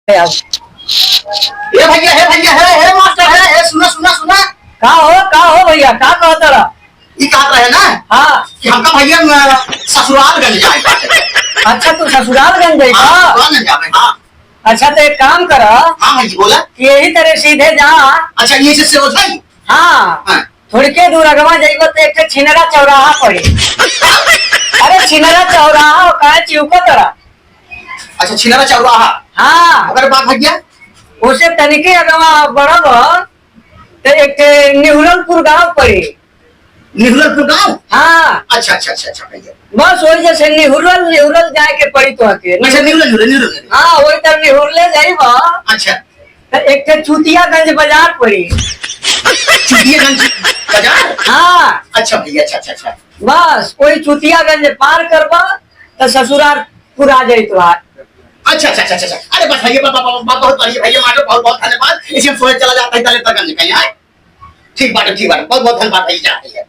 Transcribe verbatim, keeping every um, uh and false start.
ए भैया, हे भैया, हे, हे मास्टर, हे, हे, सुना, सुना, सुना। का हो, का हो भैया, का कहत रहा? ई कहत रहे ना हाँ। कि हमका भैया, अ, ससुरालगंज जाए बाटे। अच्छा, तू ससुरालगंज जाई हाँ, बा? ससुरालगंज जाबे, हाँ। अच्छा, तो एक काम कर। हाँ भाई जी, बोला। यही तरह सीधे जा। अच्छा, ये से, से हो जाई? हाँ। हाँ। थोड़के दूर अगवा जाइबो तो एक ठे छिनरा चौराहा पड़ी। अरे, छिनरा चौराहा, काहे चिउकत रहा? अच्छा, छिनरा चौराहा। हाँ। अगर बात भैया? उसे तनिके अगवा बढ़ब, तो एक ठे निहुरलपुर गांव पड़ी। निहुरलपुर गांव? हाँ। अच्छा, अच्छा, अच्छा, अच्छा, भैया। बस वही जैसे निहुरल, निहुरल जाए के पड़ी तो आके। अच्छा, निहुरल, निहुरल, निहुरल। हाँ, वही तर निहुरले जाइबा। अच्छा। तो एक ठे चुतियागंज बाजार पड़ी। चुतियागंज बाजार? हाँ। अच्छा भैया, अच्छा, अच्छा, अच्छा। बस वही चुतियागंज पार करबा, तो ससुरालपुर आ जाई तो। अच्छा, अच्छा, अच्छा, अच्छा, अच्छा। अरे बस भैया, बा-, बा-, बा-, बहुत बढ़िया भैया, मास्टर, बहुत, बहुत धन्यवाद। इसे हम सोए चला जाता है, दलेतरगंज का यहाँ। ठीक बाटे, ठीक बाटे, बहुत, बहुत धन्यवाद भैया, जाते हैं।